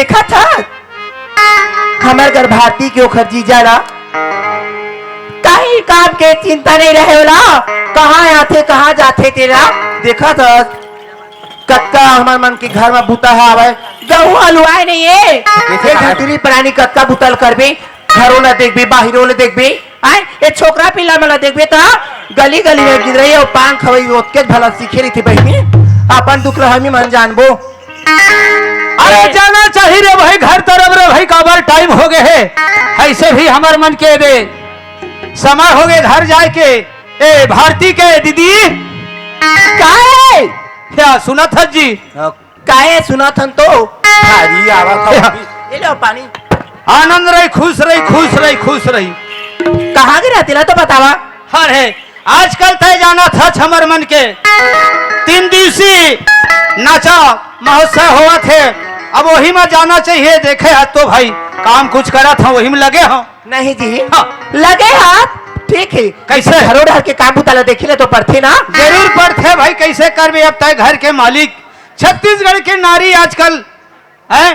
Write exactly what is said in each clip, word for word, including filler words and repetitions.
देखत हस, हमर घर भारती के ओखर जीजा ला कहीं काम के चिंता नहीं रहे ओला, कहाँ आथे, कहाँ जाथे तेला। देखत हस, कतका हमर मन के घर म बुता हावय, गहूं ह लुवाय नहीं हे। कइसे एक खाय? टुरी परानी कतका बुता ल करबे, घरो ल देखबे, बाहिरो ल देखबे, आय, ए छोकरा पिला मन ल देखबे त गली गली में गिंदरई अउ पान खवई ओतकेच भला सीखे रहिथे बहिनी। अपन दुख ल हमी मन जानबो। अरे जाना चाहिए रे भाई घर तरफ रे भाई, काबर टाइम हो गए हे, ऐसे भी हमर मन के दे समय हो गए घर जाए के। ए भारती के दीदी, काहे? क्या सुनत हस जी? हाँ, काहे सुनत हन तो? भारी आवत हव अभी। ये लो पानी। आनंद रही, खुश रही, खुश रही, खुश रही। कहाँ गे रहा तेला तो बतावा। अरे आजकल तय जानत हस हमर मन के तीन दिवसीय नाचा महोत्सव होवत हे, अब वही में जाना चाहिए। देखे हस तो भाई काम कुछ करत हव, वही में लगे हव। नहीं जी। हाँ। लगे हाथ ठीक है। कैसे? घरो डहर के काम बुता ला देखी ले तो पड़थे ना। जरूर पड़थे भाई, कैसे करबे अब तय घर के मालिक। छत्तीसगढ़ के नारी आजकल हैं,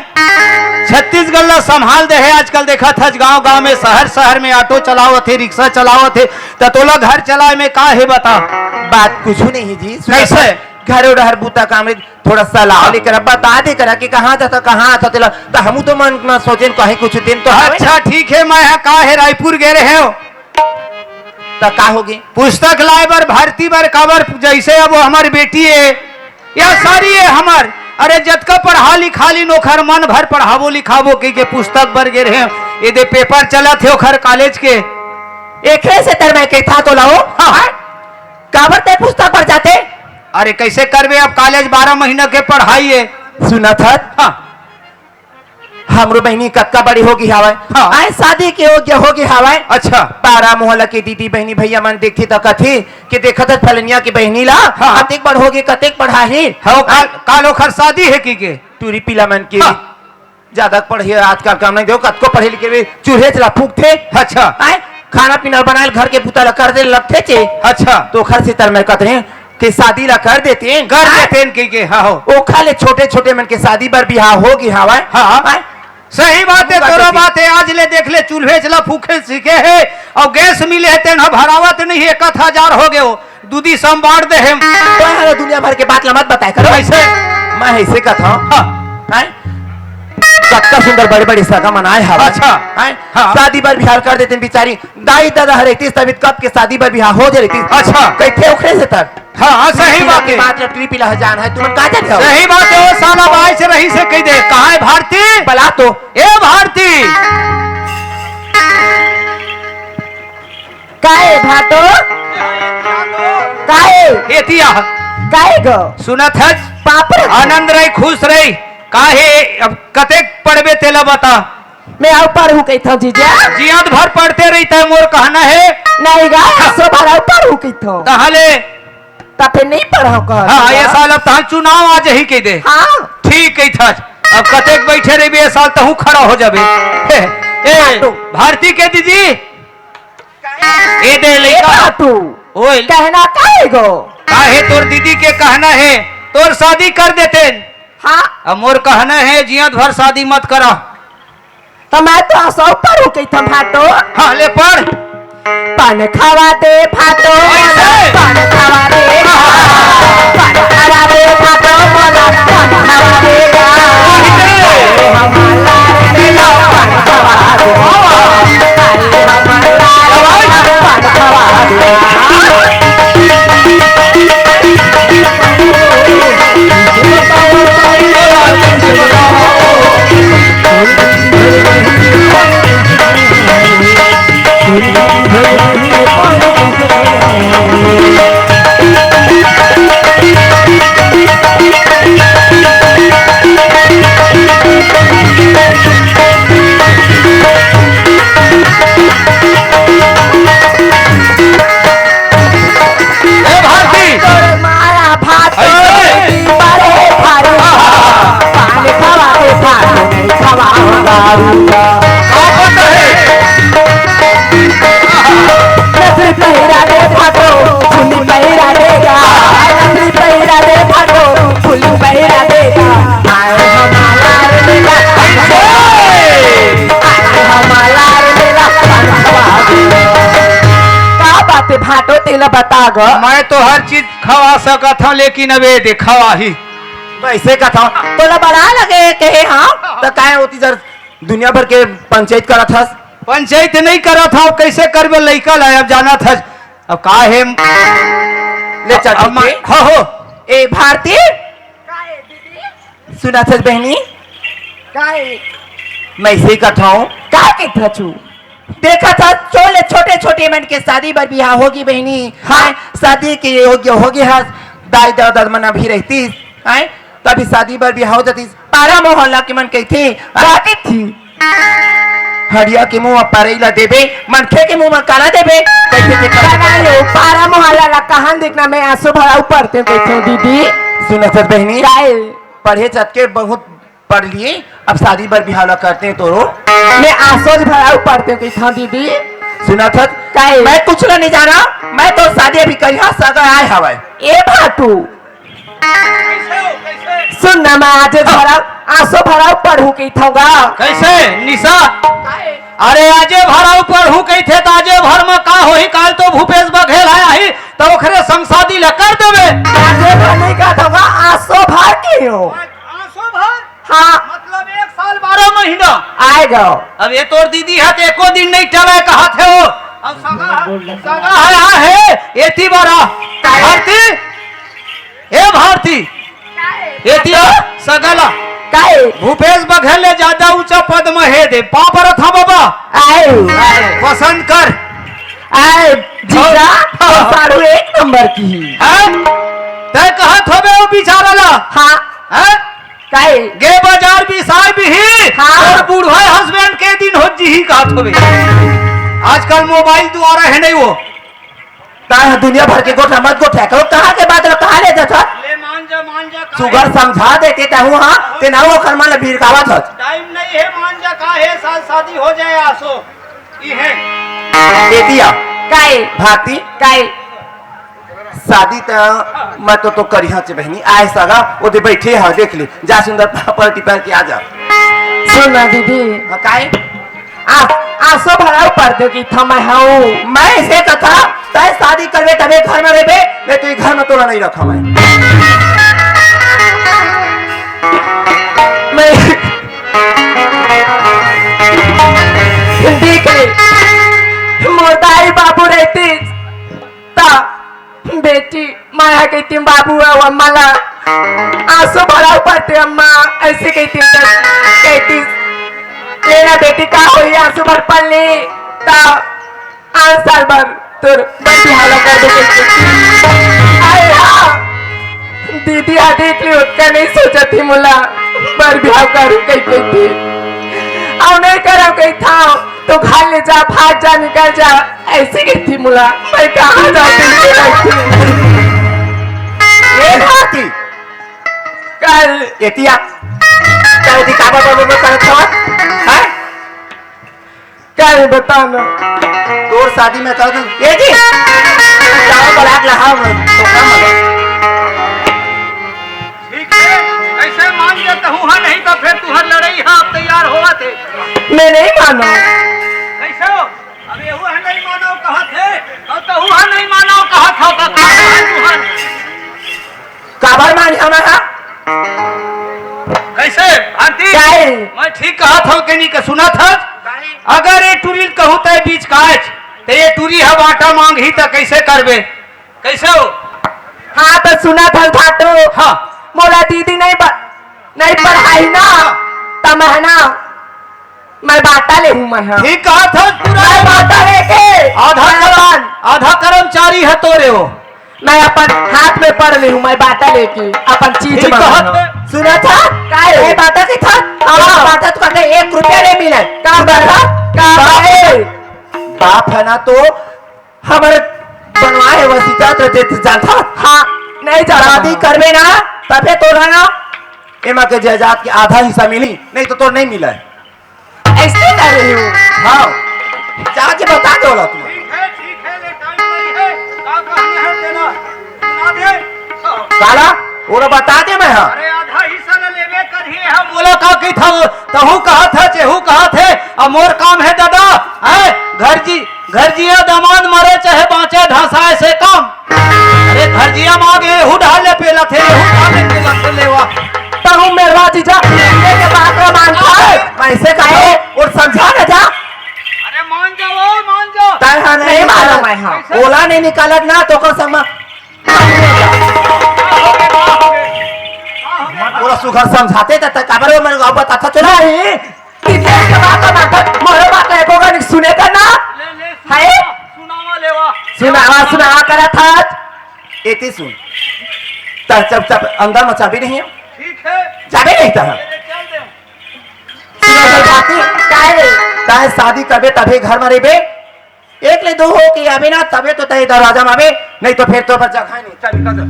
छत्तीसगढ़ ला संभाल दे हे। आजकल देखत हस गांव गांव में, शहर शहर में ऑटो चलावत हे, रिक्शा चलावत हे, त तोला घर चलाए में का हे बता? बात कुछ नहीं जी। सुन, कैसे? घरो डहर बुता काम रे, थोड़ा सलाह हाँ। लेकर बता दे करा कि कहाँ जाता, कहाँ आता तेला, त हमू तो मन में सोचेन कहीं कुछ दिन तो हवे ना। अच्छा ठीक है, मैं यहाँ का है रायपुर गे रहे हो। त का होगे? पुस्तक लाए बर, भारती बर, काबर जैसे अब वो हमारी बेटी है या सारी है हमार, अरे जतका पढ़ा लिखा ली नोखर मन भर पढ़ाबो लिखाबो कहि के पुस्तक बर गे रहे हो। ये दे पेपर चलत हे ओखर कॉलेज के। एकरे सेती मैं कहत हंव तोला ओ, हाँ। हाँ? काबर ते पुस्तक बर जाते? अरे कैसे करबे, अब कॉलेज बारह महीना के पढ़ाई है। सुनत हस? हाँ। हमरो बहिनी कतका बड़ी होगे हावय। हाँ। आय शादी के योग्य होगे हावय। अच्छा। पारा मोहल्ला के दीदी बहिनी भैया मन देखथे त कथे कि देखत हस फलनिया के बहिनी ला, हाँ। कतेक बड़ होगे, कतेक पढ़ाही। हाँ, काल, काल ओखर शादी हे कहि के। टूरी पिला मन के हाँ। जादा पढ़े आजकल काम नहीं देव, कतको पढ़े लिखे भी चूल्हे चला फूकथे। अच्छा। आय, खाना पीना बनाए ल घर के बुता ला कर दे लगथे चे। अच्छा। त ओखर सेती मैं कहत रहें कि शादी ला कर देतेन। कर आय। देतेन कहि के, हाँ हो। ओखर ले छोटे छोटे मन के शादी बर बिहाव होगे हावय। हाँ। आय। सही बात है, तोरो बात है। आज ले देख ले, चूल्हे चला फूके सीखे हे अउ गैस मिले हे, तेन ह भरावत नहीं हे, एक आध हजार होगे हो। दूधी संबार दे हे। तो यार, दुनिया भर के बात ला मत बताए करो। कैसे? मैं ऐसे कहत हंव। हाँ। हैं? कतका सुंदर बड़े-बड़े सगा मन आए हवय। अच्छा। हैं? हाँ। शादी बर बिहाव कर देतेन बिचारी। दाई ददा हर रहितिस तभी कब के शादी बर बिहाव हो जाय रहितिस। अच्छा। कहिथे ओखरे सेती। हाँ, हाँ, सही बात है। बात ला टूरी पिला ह जान है, तुमन का जाने हो? सही बात है, वो साला बाई से रही से कहि दे। कहाँ है भारती? बला तो। ए भारती। काहे भाटो? काहे? एतिया। काहे गो? सुनत हस? बाप रे। आनंद रही, खुश रही। काहे अब कतेक पढ़बे तेला बता। मैं अउ पढ़हूं कहिथंव जीजा। जियत भर पढ़ते रहिते, मोर कहना हे। नहीं गा, हाँ। असो भर अउ पढ़हूं कहिथंव। तहां ले। त फेर नहीं पढ़हूं कह हाँ, ये साल अब तहां चुनाव आ जाही कहि दे। हाँ। ठीक कहिथस। अब कतेक बैठे रहिबे, ये साल तहूं खड़ा हो जाबे। हे, ए, हाँ तो। भारती के दीदी। ए दे ए लइका। बाटू। ओए। कहना काहे गो? काहे तोर दीदी के कहना हे, तोर शादी कर देतेन। हाँ। अब मोर कहना हे, जियत भर शादी मत करा। त मैं तो असो पढ़हूं कहिथंव भाटो। हाँ, ले पढ़। पान खावा दे भाटो, कैसे? पान खावा दे, पान खावा दे भाटो, मोला पान खावा दे। ए भारती। तोर माया भात अरे। बड़े भारी। पान खवा दे भात, नहीं खवा दारू। का बात है? नसरी पहिरा दे भाटो, फुली पहिरा देगा। नसरी पहिरा दे भाटो, फुली पहिरा देगा। आए हमारा बेटा, भाटो तेला बता ग। मैं तो हर चीज खवा सकत हंव, लेकिन अब ए दे खवाही। वैसे कथंव, तोला बड़ा लगे कहे, हाँ? त काय होती जर दुनिया भर के पंचायत करत हस? पंचायत नहीं करत हंव, कैसे करबे, लइका ला अब जानत हस। अब का हे? ले चल, अब ठीक मैं, हे। हो, हो। ए भारती, सुनत हस बहिनी? काय? मैं ऐसे ही कथंव। का कथस तू? देखत हस, चोले छोटे-छोटे मन के शादी बर बिहाव होगे बहिनी। हाँ। हैं? शादी के योग्य होगे हस, दाई ददा मन अभी रहतिस, हैं? तभी शादी बर बिहाव हो जातिस। पारा मोहल्ला के मन कहिथे, का कहिथे? हड़िया के मुंह म परई ला देबे, मनखे के मुंह म काला देबे, कहिथे के काला लो, पारा मोहल्ला ला कहां देखना, मैं आंसू भराऊ पढ़तेंव कहिथंव दीदी। सुनत हस बहिनी? काय? पढ़े जतके बहुत पढ़ लिए, अब शादी बर बिहाव ला करतेंव तोरो। मैं आंसू भराऊ पढ़तेंव कहिथंव दीदी। सुनत हस? काय? मैं कुछ ला नहीं जानंव, मैं तो शादी अभी करिहां, सगा आय हवय। ए भाटू, सुन ना, मैं आजे भराऊ, आंसू भराऊ पढ़हूं कहिथंव गा। कैसे निशा? अरे आजे भराऊ पढ़हूं कहिथे त आजे भर म का होही, काल तो भूपेश बघेल ह आही, त ओखरे संग शादी ला कर देबे। आजे भर नहीं कहिथंव गा, आंसू भर कहियो। आंसू भर? हाँ। मतलब एक साल बारह महीना। आय गा। अब ए तोर दीदी ह त एको दिन नहीं टले कहत हे वो। अब सगा, सगा ह, आ हे, एती बारा। भारती, ए भारती, एती आ, सगा ला। काय? भूपेश बघेल ले जादा ऊंचा पद म हे दे। पाँव परत हंव बाबा। आय। पसंद कर। आय, जीजा, हाँ। साढ़ू एक नंबर के ही। हैं? तैं कहत होबे वो बिचारा ला? हाँ। हैं? काय? गे बाजार बिसाय बिही, हाँ। अउ बुढ़वा husband के दिन हो जिही कहत होबे। आजकल mobile दुवारा हे नहीं वो। तैं ह दुनिया भर के गोठा मत गोठा करो, कहाँ के बात ला कहाँ ले जात हस? ले मान जा, मान जा, का सुघर हे? समझा देते तहूँ, हाँ, ते ना वो ओखर मन ला भिड़कावत हस। Time नहीं हे, मान जा, का हे, साल शादी हो जाय, आसो। ई हे। एती आ। काय? भारती। काय? शादी त मैं तो, तो करिहांच बहिनी, आय सगा, ओदे बइठे हंव, देख ले, जा सुंदर पापड़ टिपर के आ जा। सुन ना दीदी। हाँ, काय? आ, आसो भराऊ पढ़तेंव कहिथंव मैं हूँ। मैं ऐसे कथंव, तैं शादी करबे तभे घर म रहिबे, नहीं तो ए घर म तोला नहीं रखंव मैं। मैं देख ले, मोर दाई बाबू रहतिस, त बेटी, मैं ह कहितेंव बाबू अउ अम्मा ला आंसू भराऊ पढ़तेंव अम्मा, ऐसे कहितेंव त कहितिस, "ले ना बेटी, का होही, आंसू भर पढ़ ले, त आन साल बर तोर बर बिहाव ला कर दो," कहितिस। अरे हाँ, दीदी ह देख ले, ओतका नहीं सोचत ही मोला बर बिहाव करूँ कहिके। अउ नहीं करंव कहिथंव, तो घर ले जा, भाग जा, निकल जा, ऐसे कहिथे मोला, मैं कहाँ जाऊँ, कैसे रहूँ? ए भारती, कल एती आ, कल एती काबर बड़ बड़ करत हवस? हैं? कल बता ना। तोर शादी में करत हवस, ए जी, जाओ बरात ला, हाँ, तो काम है। ठीक है, ऐसे मान जा, तहूँ हा नहीं तो फिर तुहर लड़ाई हा, अब तैयार होवत हे। मैं नहीं मानंव। कैसे हो? अब एहू ह नहीं मानंव कहत हे, अउ तहू ह नहीं मानंव कहत हव, का, का, का, तुहर? काबर मानंव मैं हा? कैसे, भारती? काहे? मैं ठीक कहत हंव के नहीं, के सुनत हस? काहे? अगर ए टूरी ल कहूँ तैं बीच काहच, त ए टूरी ह बांटा मांगही त कैसे करबे? कैसे हो? हाँ, त सुनत हस भाटो? हाँ। मोला दीदी नहीं ब-, नहीं पढ़ाही ना, त मैं ना मैं बांटा लेहूँ मैं हा। ठीक कहत हस, पूरा मैं बांटा लेके आधा मैं कर्म-, अपन आधा कर्मचारी ह तोरे हो। मैं अपन हाथ में पढ़ लेहूँ, मैं बांटा लेके अपन चीज ठीक मंगाहूँ। कहत हे। सुनत हस? काय? ए बांटा के था? हाँ। बांटा तो करके एक रुपया नहीं मिले। का बांटा? का बांटा? बाप है ना तो हमर बनवाए हे वसीयत, त जानथस? हाँ, नहीं जानंव। शादी करबे ना, तभे तोला ना एमा के जायदाद के आधा हिस्सा मिली, नहीं तो तोर नहीं मिले। ऐसे कर रही हूँ। हाँ, जाके बता दे ओला तुम। ठीक है, ठीक है, ले टाइम नहीं है, का कहना है तेरा? सुना दे। काला, ओला बता दे मैं हा। अरे आधा हिस्सा ले लेबे करही हम। मोला का कहिथस, तहूँ कहत हस, एहू कहत हे, अब मोर काम हे दादा, हैं? घर जी, घर जिया दमांद मरे चाहे बांचे ढसाए से कम। अरे घर जिया मांगे एहू ढाले पेलत हे, एहू ढाले पेलत हे लेवा। तहूँ मेरवा जीजा, ये के बात ला मानता है। मैं से कहे, और समझा ना जा। अरे मान जा, ओ मान जा। तय हा नहीं नहीं मानो मानो। मैं हा। कैसे? ओला नहीं निकालत ना, तो ओकर संग म पूरा सुघर समझाते त, त काबर वो मन गाँव बताथा चला। नहीं, दीदी के बात ला मानता, मोरो बात ला एको गनी सुने त ना। ले, ले, है? सुनावा लेवा। सुनावा, सुनावा करा था। एती सुन। त जब, जब अंदर में चाबी नहीं है? ठीक है। चाबी नहीं था। ले, ले, चल दे। सुना भाई बाती, काहे रे? ताहे शादी करबे तभे घर में रहिबे। एक ले दो हो के आबे ना, तभे तो तहे दरवाजा में आबे, नहीं तो फिर तो पर जगह नहीं। चल निकल जा।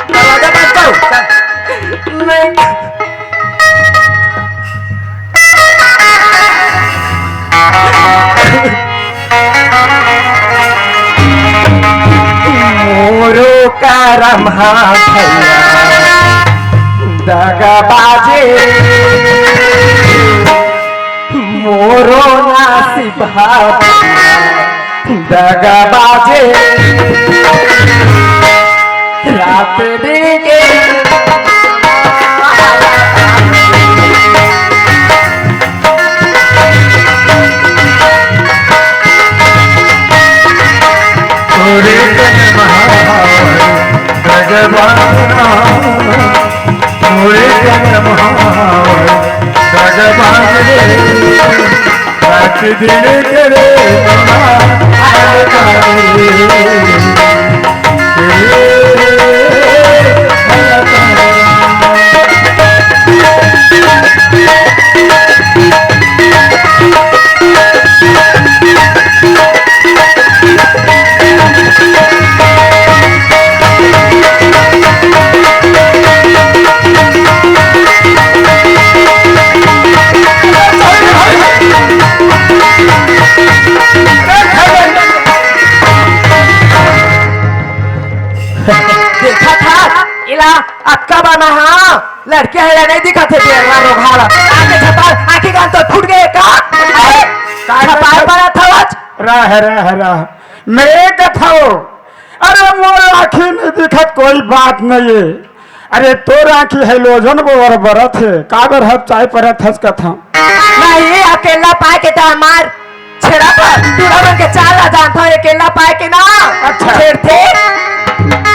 दरवाजा बंद करो। चल। मैं मोरो करम हा भैया दगाबाजे, मोरो नसीब हा भैया दगाबाजे, रात दिन के तोरे कन महावर भगवान, तोरे कन महावर भगवान रे, रात दिन करे नमः। देखा था, इला अक्का बना, हाँ, लड़के हे या नहीं दिखा थे, बेरवा रोगहा ला। आके झपाल, आँखी कान तो फूट गए का? अरे, काय झपाल करत? बना था आज। रह, रह, रह। मैं कथो, अरे मोर आँखी नहीं दिखत, कोई बात नहीं है। अरे तोर आँखी halogen बर बरत हे, काबर हब चाय परत हस कथा। नहीं, अकेला पाए के त हमार छेड़ा पर, टूरा मन के चाल ला जानत हव, अकेला पाए के ना अच्छा। छेड़थे।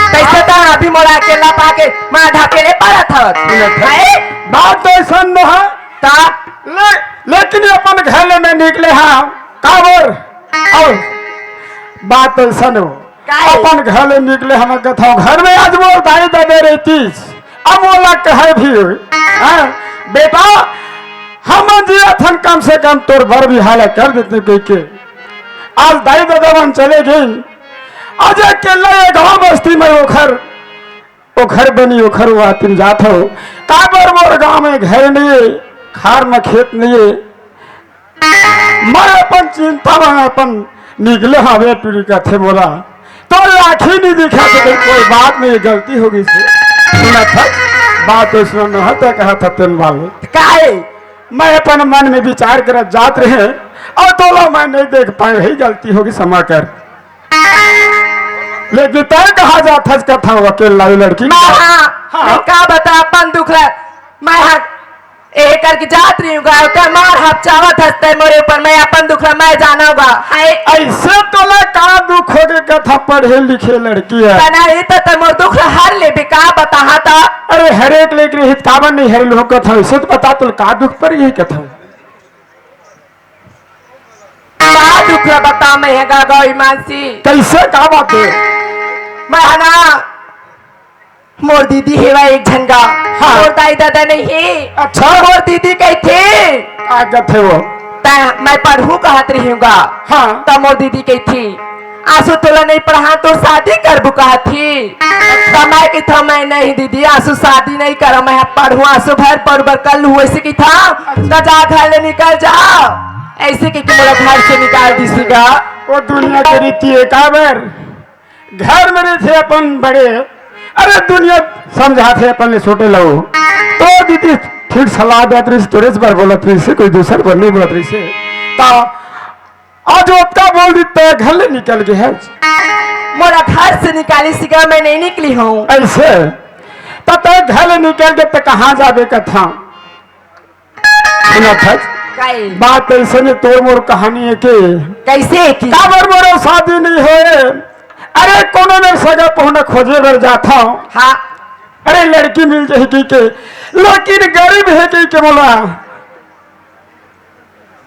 तइसे त अभी मोला अकेला पाए के माँ ढकेले परत हवत। सुनत हव। हाय? बात तो अइसन नोहे। का? ले, लेकिन अपन घर ले मैं निकले हँव, काबर? अउ बात तो अइसन हो। काहे? अपन घर ले निकले हँव कथँव, घर में आज मोर दाई ददा रहितिस, अब मोला कहे भी होय, हाँ, बेटा, हम जियत हन, कम से कम तोर बर बिहाव ला कर देतेन कहिके। आज दाई ददा मन चले गिन, आज अकेला ये गाँव बस्ती में ओखर, ओखर बनी, ओखर वातिन जात हँव। काबर मोर गाँव में घर नइ हे, खार में खेत नइ हे, मैं अपन चिंता में अपन निकले हँव, टूरी कथे मोला, तोर आँखी नइ दिखा सके, कोई बात नहीं, गलती हो गइसे। सुनत हस, बात तो सुनत नोहे त कहत हँव तेन वाले। काहे? मैं अपन मन में विचार करत जात रहेंव अउ तोला मैं नइ देख पाएँव, वही गलती हो गइसे, क्षमा कर। लेकिन तैं कहाँ जात हस कथँव अकेला ये लड़की? मैं हाँ, हाँ। मैं का बता अपन दुख ला, मैं हाँ एह करके जात रहेंव गाँव, तैं मार हपचावत हस तैं मोरे ऊपर, मैं अपन दुख ला मैं जानँव गा। हाय। अइसे तोला का दुख होगे कथँव, पढ़े लिखे लड़की हे। तना ही त तैं मोर दुख ला हर लेबे, का बताहा त? अरे हरे एक लेके रहित काबर नइ हरे लुहूँ कथँव, अइसे तो बता तोला का दुख परिस कथँव। का दुख ला बताँव मैं ह गा गौरी मानसी? कइसे का बात हे? मैं ह ना मोर दीदी हेवय एक झन गा। हाँ। मोर दाई ददा नइ हे। अच्छा। मोर दीदी कहिथे। का कथे वो? त मैं पढ़हूँ कहत रहेंव गा। हाँ। त मोर दीदी कहिथे, आसु तोला नइ पढ़ान, तोर शादी करबो कहत हे। त मैं कहिथँव, मैं नहीं दीदी, आसु शादी नइ करँव, मैं ह पढ़हूँ, आसु भर बरोबर कर लूहूँ, अइसे कहिथँव। त जा घर ले निकल जा, अइसे कहिके मोला घर से निकाल दिस गा। वो दुनिया के रीति हे काबर? घर में रहिथे अपन बड़े, अरे दुनिया समझाथे अपन ले छोटे ल। तो दीदी ठीक सलाह देत रहिस, तोरेच बर बोलत रहिस, कोई दूसर बर नइ बोलत रहिस। त जो ओतका बोल दी, तैं घर ले निकल गे हस। मोला घर से निकालिस गा, मैं नहीं निकली हूँ। अइसे? त तैं घर ले निकल गे, त कहाँ जाबे कथंव? सुनत हस? काई? बात अइसे नहीं, तोर मोर कहानी हे के। कइसे हे कि? काबर मोर शादी नहीं होय? अरे, कोनो मेर सगा पहुना खोजे बर जाथंव। हाँ। अरे, लड़की मिल जाही कहिके, लेकिन गरीब हे कहिके मोला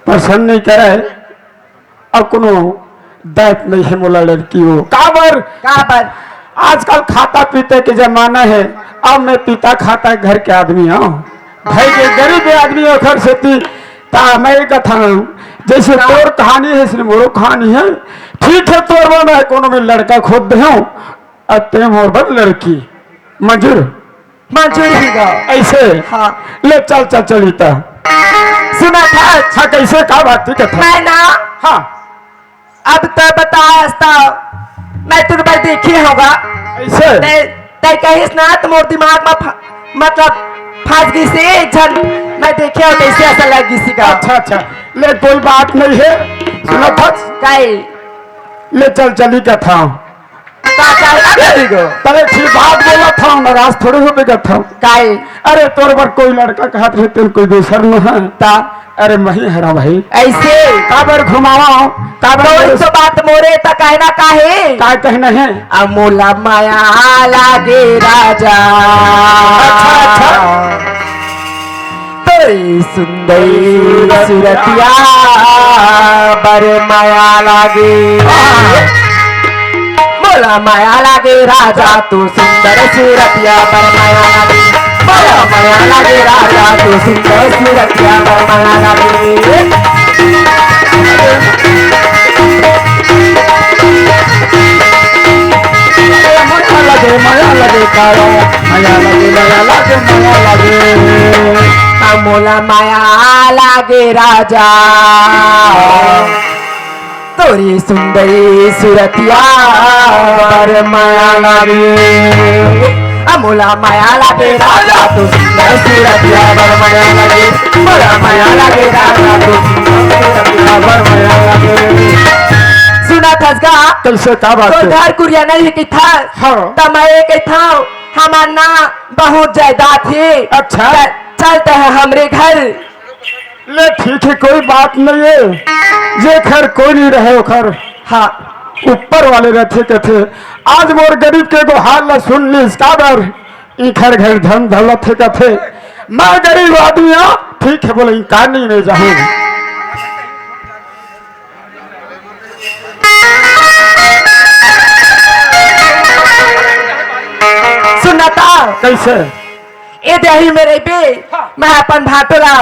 पसंद नहीं करे, अउ कोनो दायित्व नहीं हे मोला लड़की हो। काबर? काबर? आजकल खाता पीता के जमाना हे, अब मैं पीता खाता घर के आदमी हंव। भाई के गरीब आदमी हंव, घर से ती, त मैं कथंव, जइसे हाँ। तोर कहानी हे, अइसने मोरो कहानी हे। ठीक हे, तोर बर मैं कोनो मेर लड़का खोज देहूं, अउ तैं मोर बर लड़की। मंजूर? मंजूर हे गा। अइसे? हाँ। ले चल, चल, चली त। सुनत हस? हाँ, कइसे, का बात हे, कथा? मैं ना, हाँ। अब तैं बताय हस त मैं तोर बर देखे हंव गा। अइसे? तैं, तैं कहिस ना त मोर दिमाग म फ-, मतलब फंस गिस हे, एक झन मैं देखे हंव, तइसे अइसे लग गिस हे गा। अच्छा, अच्छा। ले कोई बात नहीं हे। सुनत हस? काई? ले चल, चली कथा। का, का, का करी गो? तैं ठीक बात बोलत हंव, नाराज थोड़े होबे कथंव। काई? अरे, तोर बर कोई लड़का कहत हे, तेन कोई दूसर न हे। त? अरे, महीं हरंव भाई। अइसे? काबर घुमावंव? काबर तो बोले? इस बात मोरे त कहना का हे? का कहना हे? अ मोला मया लागे राजा। अच्छा, अच्छा। तोरी सुंदर सुरतिया बर मया लागे। मोला मया लागे राजा, तू सुंदर सुरतिया बर मया लागे। मोला मया लागे राजा, तू सुंदर सुरतिया बर मया लागे। मया लागे, मया लागे, काया, मया लागे, मया लागे, मया लागे। आ मोला मया लागे राजा, तोरी सुंदरी सुरतिया बर मया लागे। आ मोला मया लागे राजा, तू सुंदर सुरतिया बर मया लागे। मोला मया लागे राजा, तू सुंदर सुरतिया बर मया लागे। सुनत हस गा? कइसे, का बात तो हे? घर कुरिया नहीं हे कहिथस? हाँ। त मैं ये कहिथंव, हमर ना बहुत जायदाद हे। अच्छा। चल, चलत हस हमरे घर। ले ठीक हे, कोई बात नहीं हे, जेखर कोई नहीं रहे ओखर, हाँ, ऊपर वाले रहिथे कथे। आज मोर गरीब के गोहार ला सुन लिस, काबर इखर घर धन दौलत हे कथे। मैं गरीब आदमी हंव, ठीक हे, बोले इनकार नहीं, मैं जाहूं। सुनत हस? कइसे? ए देही मेरे बे, हाँ। मैं अपन भांटो ला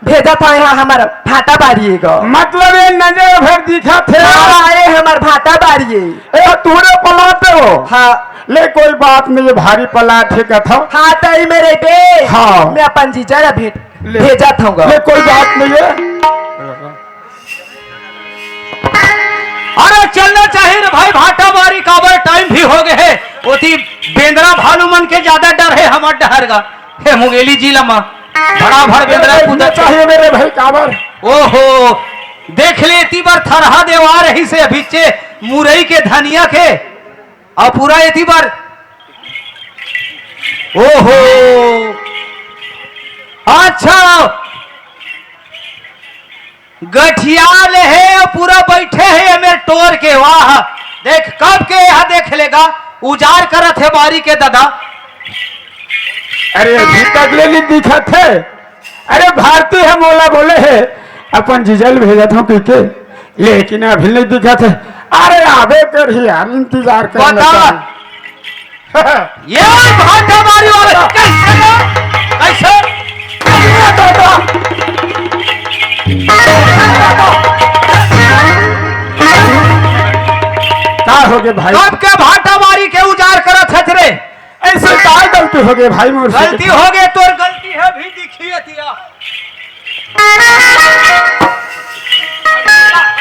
भेजत हंव, इहाँ हमर भांटा बारी हे गा। मतलब ये नजर भर दिखत हे। हाँ, ये हमर भांटा बारी हे। ए, तोरे पलाते हो? हाँ। ले, कोई बात नहीं हे, भारी पलात हे कथंव। हाँ, तही मेरे बे। हाँ। मैं अपन जीजा ला भेज, ले। भेजत हंव गा। ले, कोई बात नहीं हे। अरे चलना चाहिए रे भाई, भांटा बारी काबर, टाइम भी हो गए हे। ओती बेंदरा भालू मन के ज्यादा डर हे हमर डहर गा। हे मुंगेली जिला म भड़ा भड़ बेंदरा अरे, कूदत हे। चाहिए मेरे भाई काबर। ओहो, देख ले एती बर थरहा देवा रहिसे अभिच्चे मुरई के धनिया के। अउ पूरा एती बर। ओहो। अच्छा। गठिया ले हे अउ पूरा बइठे हे एमेर टोर के। वाह। देख कब के एहा देख ले गा। उजार करत हे बारी के ददा। अरे अभी तक ले नहीं दिखत हे। अरे भारती ह मोला बोले हे, अपन जीजा ल भेजत हंव कहिके, लेकिन अभी नहीं दिखत हे। अरे आबे करही यार, इंतजार करना बता। चाहिए। ये भांटा बारी वाला कैसे ना? कैसे? का हो गे भाई? कब के भांटा बारी के उजार करत हस रे? अइसे का गलती हो गे भाई मोर से? गलती हो गे, तोर गलती हे, अभी दिखही एती।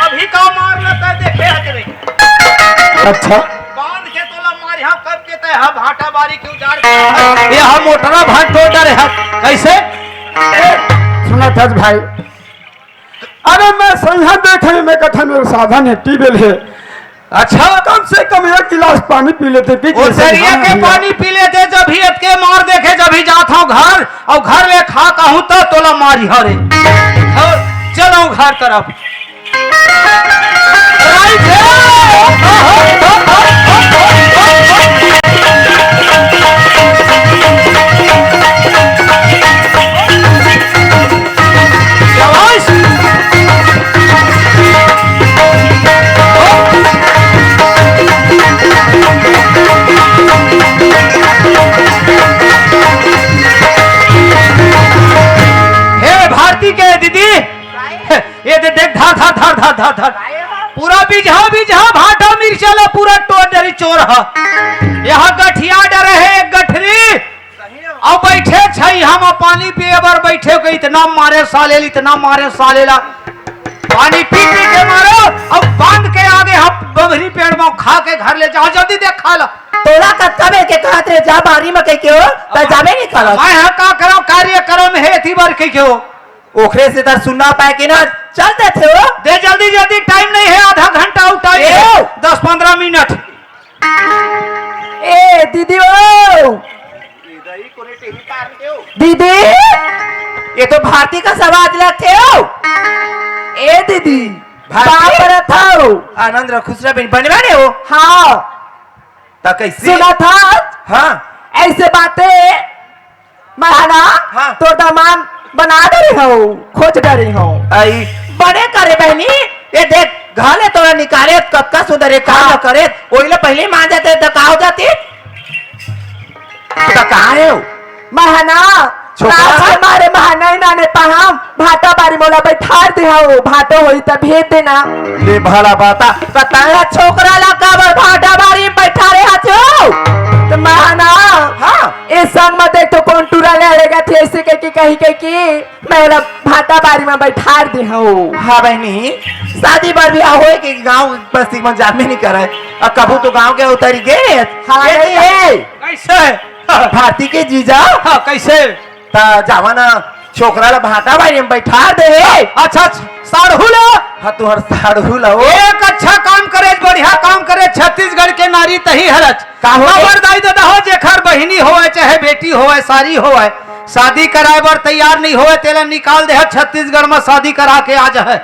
अभी का मार लेता है, देखे हस रे। अच्छा। बांध के तोला मारिहा, कब के तैं हा भांटा बारी के उजार करत हस। ये हा मोटरा भांट तोड़ डरे हा। कइसे? ए, सुनत हस भाई, अरे मैं सैहा देखे, मैं कथा मेरे साधन है, ट्यूबवेल है। अच्छा। कम से कम एक गिलास पानी पी लेते, पी वो के दरिया सैहा के है। पानी पी लेते, जब ही अतके मार देखे, जब ही जात हूँ घर, और घर में खा कहूँ तो तोला मारी हरे। और चलो घर तरफ। राइट है। हे भारती के दीदी, ये दे देख, धर, धर, धर, धर, धर, धर। पूरा बीजहा, बीजहा, भाटा मिर्चा ला पूरा टोर डरी चोर ह। यहाँ गठिया डरे हे एक गठरी। अब बैठे छै, हम पानी पिए बर बैठे के, इतना मारे साले, इतना मारे साले ला। पानी पी पी के मारो, अब बांध के आगे हम बबरी पेड़ में खा के घर ले जाओ, जल्दी देख खा ला। तोला कतका बेर के कहत रे, जा बारी में कह के हो, त जाबे नहीं करत। मैं हा का करम, कार्यक्रम हे, एती बर कह के हो। ओखरे से तर सुनना पाए के ना, चल देथे हो। दे जल्दी जल्दी, टाइम नहीं है, आधा घंटा अउ टाइम ए! है, दस पन्द्रह मिनट। ए दीदी ओ, दीदी, ये तो भारती का सवाल लगथे हो। ए दीदी, भारती? का करत हव? आनंद रह, खुश रह, बने बने हो? हाँ। त कैसे? सुना था? हाँ। ऐसे बातें मैं हा ना, हाँ। तोर दामाद बना डरे हव, खोज डरे हव। आई। बने करे बहनी, ये देख, घर ले तोला निकाले, कतका सुंदर ये काम हाँ। करे, ओइला पहले मान जाते त का हो जाती? त कहाँ हे वो? मैं हा ना, छोकरा? रात के मारे मैं हा नहीं नाने पाहम, भाटा बारी मोला बैठार दे हव, भाटो होई त भेज देना। ले भला बाता, त तैं छोकरा ला काबर भाटा बारी में बैठारे हस? त मैं हा ना, हाँ। ए संग में देख तो कौन टूरा ले अड़ेगा थे, ऐसे कह के कही, कह के मैं ओला भाटा बारी में बैठार दे हव। हाँ बहनी, शादी बर भी होए के गांव बस्ती में जामे नहीं करे। अब कभू तो गांव के उतरी गे। हाँ, ये नहीं। कैसे? भारती के जीजा? हाँ, कैसे? त जावा ना, छोकरा ला भाटा बारी में बैठार दे हे। अच्छा, अच्छा, साढ़ू ला। हाँ, तुहर साढ़ू ला हो। एक अच्छा काम करे, बढ़िया काम करे, छत्तीसगढ़ के नारी तही हरच। का हो? काबर दाई ददा हो, जेखर बहिनी होवय, चाहे बेटी होवय, सारी होवय, शादी कराए बर तैयार नहीं होवय, तेला निकाल दे ह, छत्तीसगढ़ म शादी करा के आ जाए।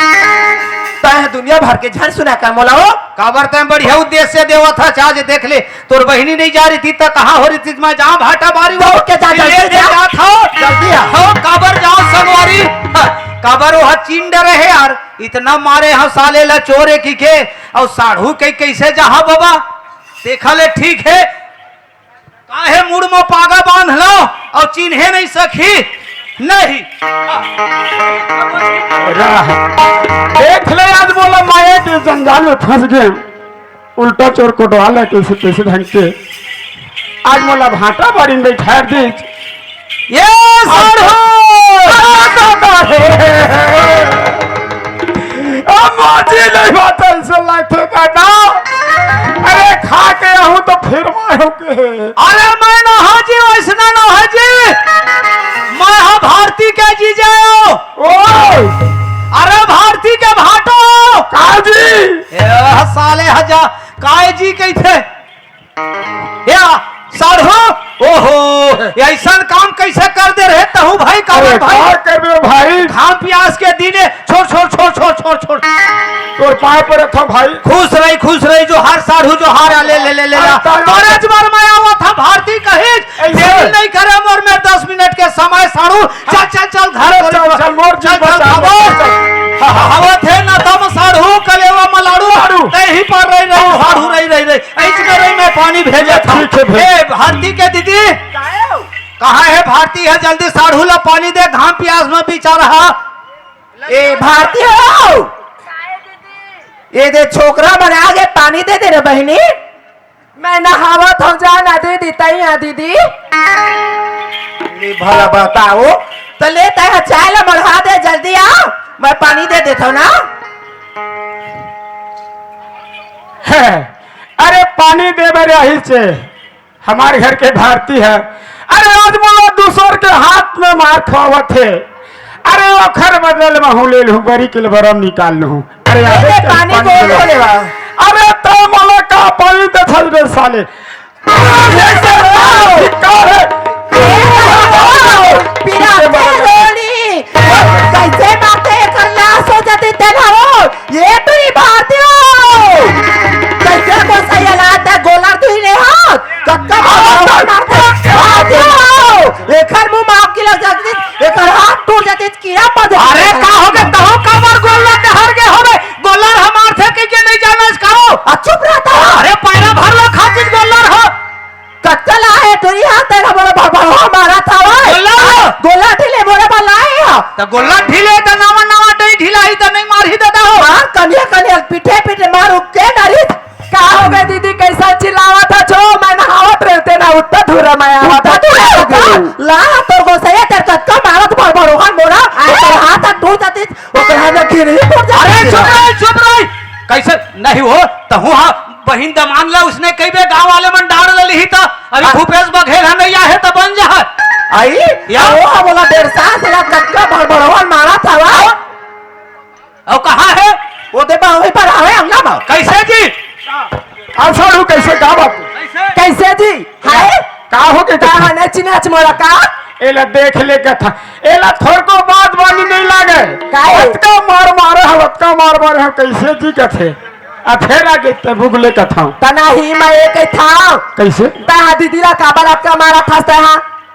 तैं दुनिया भर के झन सुना का मोला हो? काबर तैं बढ़िया उद्देश्य देवत हच, आज देख ले, तोर बहिनी नहीं जा रही थी, त कहाँ हो रही थी? मैं जहाँ भाटा बारी दौड़ के जा, ले जल्दी दे जा। जात हव। जल्दी आ। हो, काबर जाओ संगवारी? काबर वो चीन डरे हे यार, इतना मारे ह साले ला चोर हे कि के, अउ साढ़ू के कैसे जाहा बाबा? देखा ले ठीक हे, काहे मुड़ म पागा बांध लो अउ चिन्हे नहीं सखी नहीं। रह। देख ले, आज मोला माया के जंजाल में फंस गए, उल्टा चोर कोटवाल हे, कैसे कैसे ढंग के आज मोला भाटा बारी में बैठार दीच। ये साढ़ू! अब माजी नहीं बात ऐसे लगथे दादा। अरे खा के आहूं तो फिर मारू के। अरे मैं नहा जी, वैसना नहा जी। मैं हा भारती के जीजा हो। ओए! अरे भारती के भाटो। का जी? ए साले हजा, काय जी कहिथे? या साढ़ू, ओहो, ये ऐसन काम कैसे कर दे रहे तहू भाई, का अरे, भाई? का करबे भाई? घाम प्यास के दिने, छोड़, छोड़, छोड़, छोड़, छोड़, छोड़। तोर पाँव पर रखा भाई। खुश रही, खुश रही, जोहार साढ़ू, जोहार, आ ले, ले, ले, ले, ला। अरे, तारा तोरे जबर में आवा था भारती कही, ऐसे। देरी नहीं करे मोर में दस मिनट के समय साढ़ू, चल, चल, चल, घर अरे, चल, चल, चल, मोर चल, जीवन चल, बचा, खबर। चल। हवा थे ना तम साढ़ू, कलेवा मलाड़ू, साढ़ू। नहीं पर रही, रही, हाँ, साढ़ू, हाँ। रही, रही, रही। ऐसे करे मैं पानी भेजे था। ठीक है, भेज। ए, भारती के दीदी, कहाँ है भारती? है जल्दी साढ़ू ला पानी दे, घाम प्यास में बेचारा। ए, भारती हो, ये दे छोकरा मन आगे, पानी दे दे रे बहिनी। मैं नहावत हूँ, जा ना दीदी, तैया दीदी। ले भला बताओ, तो ले तैं चाय ला मढ़ा दे, जल्दी आ, मैं पानी दे देता हूँ ना। अरे पानी दे बर आही से, हमारे घर के भारती है। अरे आज मोला दूसर के हाथ में मार खवावत हे। ए, ओखर बदल में हूँ ले लूँ, बरी के ले बरम निकाल लूँ। अरे, अरे, अरे, चल, पानी पानी गोल ले। हो लेवा। अरे, तो मोला का पानी दे छल रे साले। का है? पिराते लोड़ी। कैसे मारते एकर लाश हो जाती तेन हो। ये तो ही भारती हो। कैसे को सही हालात है, गोलर धुई ले हाथ। कक्का मारते भारती हो। एकर मुंह माफ की लग जाती, एकर हाथ टूट जाती, कीड़ा पड़ जाती। अरे का हो गए, तहो काबर गोलर डहर गए होबे? गोलर हमार थे कहिके नहीं जानस का हो? आ, चुप रहता हो। अरे पैरा भर लो खातिर गोलर हो। कच्चा ला है टोरी हाथ तेरा बड़ा भर भर हो मारा था वो। गोलर हो। गोलर ढीले मोरे बा लाए हो। त गोलर ढीले त नवा नवा डई ढीला ही त नहीं मार ही देता हो। मार कनिया कनिया पीठे पीठे मार उके डरी। का हो गए दीदी, कैसा चिल्लावत ह छो? मैं नहावत रहते ना, उत्ता धुरा मैं आवत ह। उत्ता धुरा हो गए। ला, तोर गोसैया तेर कतका मारत भर भर ओखन मोरा, आय। ओकर हाथ ह टूट जातिस, ओकर हाथ ह घिरही फूट जातिस। अरे चुप रह, चुप रह। कैसे नहीं हो? तहु हा बहिन दमान ला उसने कई बे गांव वाले मन डांट ले लिही त अभी हाँ। भूपेश बघेल ह नहीं आहे त बन जा। आई? या? ओ हा बोला डेढ़ साल से कतका भर भर ओखन मारत हवा। हाँ। अउ कहाँ हे? ओ दे बा, वहीं पर आवे अंगना में। कैसे जी? अउ साढ़ू कैसे, का बात? कैसे? कैसे जी? हाय? का हो के का कथा? हने चिनाच मोला का? एला देख ले कथा। एला थोड़को बात बानी नहीं लागे। काहे? अतका मार मारे हो, अतका मार मारे हो, कैसे जी कथे? आ फेर आगे ते बुगले कथा। तना ही मैं एक ही था। कैसे? ता दीदी ला काबर अतका मारा था ता?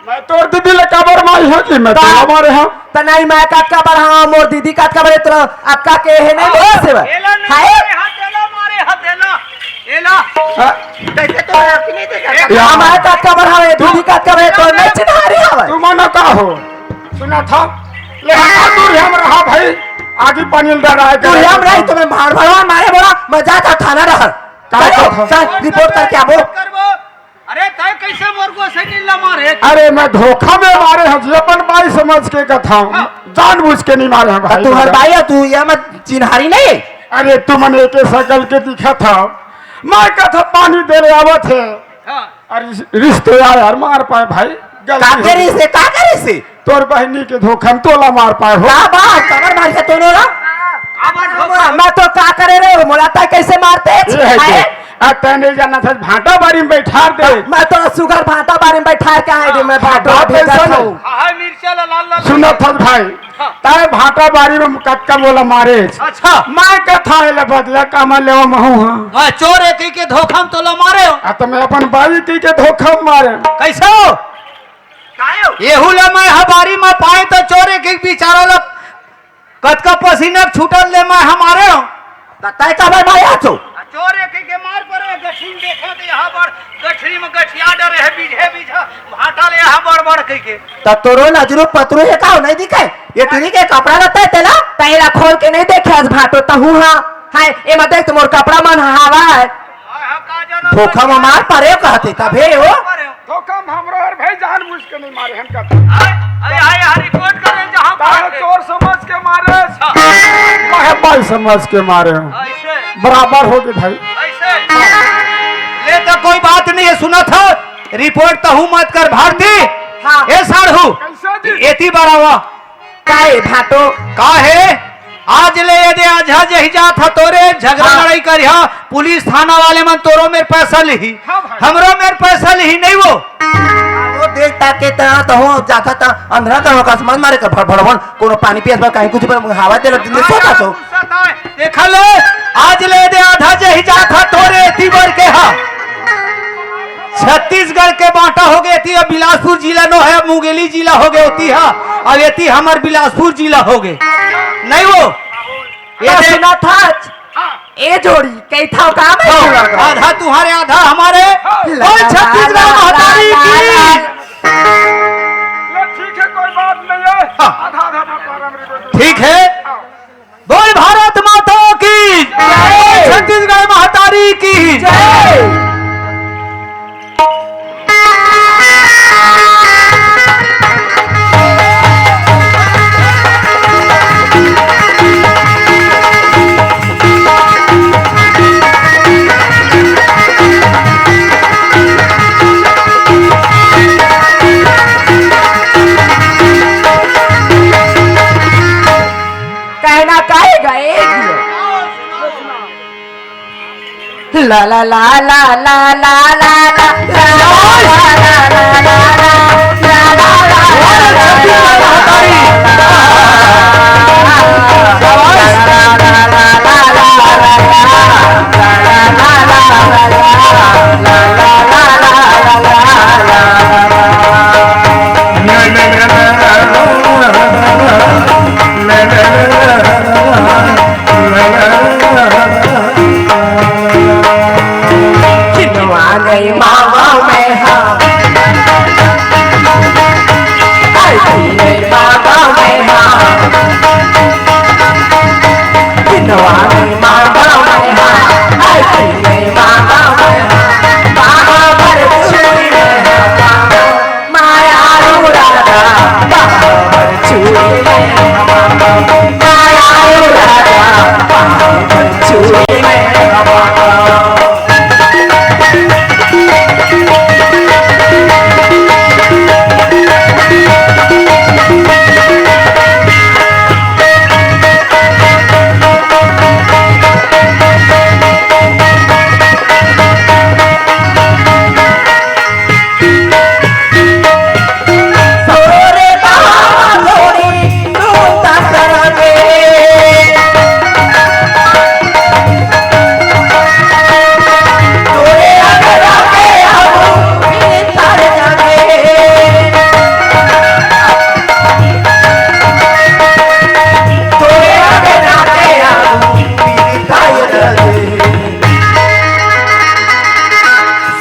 मैं तोर दीदी ले काबर मारी हूँ जी, मैं ता-, तोला मारे हूँ। त नहीं, मैं कतका बड़ा हूँ, मोर दीदी कतका बड़े तोला अक्का के है नहीं, मेरे से बा। तेला नहीं हाय? मारे हूँ, तेला मारे हूँ, तेला, तेला। हाँ। कैसे तो आँख नहीं देखा? एक या। मैं कतका बड़ा हूँ, तू दीदी कतका बड़े तोर नहीं चिन्हा रही हूँ। तू मना का हो? सुना था? ले हाँ, दूर हम रहा भाई, आगे पानी डर आए तू हम रही, तुम्हें मार भरवा मारे बोला, मैं जाता थाना रहा। का चल, कथा? चल, रिपोर्ट करके आबो। करबो। अरे, तय कैसे मोर गोसैनी ला मारे? अरे, मैं धोखा में मारे हूँ जी, अपन बाई समझ के कथा हूँ। हाँ। जानबूझ के नहीं मारे हूँ भाई तुहर दादा। बाई है, तू ये मत चिन्हारी नहीं। अरे, तुमन एके सकल के दिखा था, मैं कथा पानी दे ले आवत है। हाँ। अरे, रिश्तेदार यार मार पाए भाई, गलती का हो गई। करी से, का करी से? तोर बहिनी के धोखा में तोला मार पाए हो। का बात? काबर मार के तोनो ला? काबर धोखा? मैं तो का करे रे, मोला तय कैसे मारते? ये है आए? के? आ, तय नहीं जाना था, भांटा बारी में बैठा दे। मैं तो सुगर भांटा बारी में बैठा के आए रे, मैं हाँ, भांटा बात भी ऐसा करता नहीं। हूँ। हाँ, हाँ, मिर्चा ला लाल लाल सुनो कर। था भाई, हाँ। तय भांटा बारी में कतका मोला मारे। अच्छा। मैं कथा है ले बदला का मैं लेवा महू हाँ। हाँ, चोर है कही के धोखा में तोला मारे हो। आ, तो मैं अपन बाई कही के धोखा में मारे। कैसे हो? काहे हो? एहू ला मैं ह बारी म पाए त चोर एक, एक बिचारा ला कतका पसीना छूटल ले मैं ह मारे हो। त तय काबर मारे हो? आ चोर एक, एक के मार परे, गठरी म देखो त यहाँ पर गठरी म गठिया डरे है, बीझे बीझा भाटा ले यहाँ बड़ बड़ कह के। त तोरो नजरू पतरू है का, नहीं दिखे? ये टुरी के कपड़ा रहता है तेला? तैला खोल के नहीं देखे आज भाटो तहू हा। हाय, एमा देख त मोर कपड़ा मन हवा है। धोखा म मार परे कहते तभे हो। धोखा म हमरो हर भाई जानबूझ के नहीं मारे हम कहते। अरे, अरे, अरे, रिपोर्ट करे जहाँ ताहे बात है। चोर समझ के मारे। हाँ। काहे भाई समझ के मारे हो? ऐसे। बराबर हो गए भाई। ऐसे। ले तो कोई बात नहीं है, सुना था, रिपोर्ट तो हूँ मत कर भारती। हाँ। ए साढ़ू, कैसे जी? एती बरावा। काहे भाटो? काहे? आज ले ये दे आझा जही जात ह तोरे, झगड़ा हाँ। लड़ाई करिहा, पुलिस थाना वाले मन तोरो मेर पैसा लिही, हाँ भाई। हमरो मेर पैसा लिही, नहीं वो? वो देख ताके ता, तो हो जाता ता, अंधरा ता हो, आसमान मारे का भड़-, भड़वन, कोनो पानी पियस बा, कहीं कुछ बा, हवा दे लग, हाँ, सोचा यार, तो। गुस्सा था। देखा ले, आज ले दे आधा जे ही जात ह तोरे एती बर के ह। छत्तीसगढ़ के बांटा हो गए थी, अब बिलासपुर जिला नो है, अब मुंगेली जिला हो गए होती है, अब एती हमर बिलासपुर जिला हो गए। नहीं वो, ये ना दे सुना था, ए जोड़ी, कई था काम है हाँ, पूरा का। आधा तुम्हारे, आधा हमारे। ला, बोल ला, छत्तीसगढ़ ला, ला, महतारी ला, की। ला। ये ठीक है, कोई बात नहीं है। हाँ। आधा, आधा बंटवारा मेरे को दो। ठीक है। हाँ। बोल भारत माता की जय। छत्तीसगढ़ महतारी की जय। ला ला ला ला ला ला ला ला ला ला ला ला ला ला ला ला।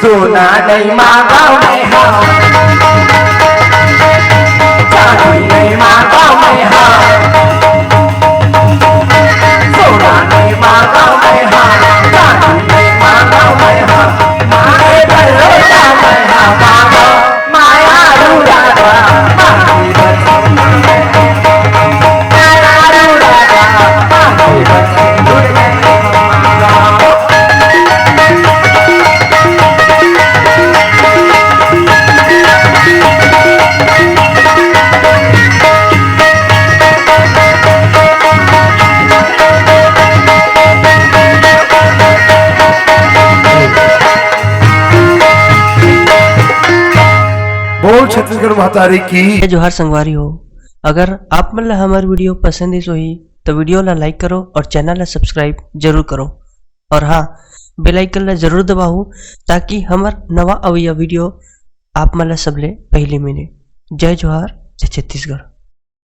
सोना नहीं मांगा मैं, हाँ। चांदी नहीं मांगा मैं, हाँ। सोना नहीं मांगा मैं, हाँ। चांदी नहीं मांगा मैं, हाँ। मांगे भरोसा मैं, हाँ, मांगा। बोल छत्तीसगढ़ महतारी की। जय जोहार संगवारी हो, अगर आप मन ला हमर video पसंद आइस होही, तो video ला like करो और channel ला subscribe जरूर करो। और हाँ, bell icon ला जरूर दबाओ, ताकि हमर नवा अवइया video आप मन ला सबले पहली मिले। जय जोहार, जय छत्तीसगढ़।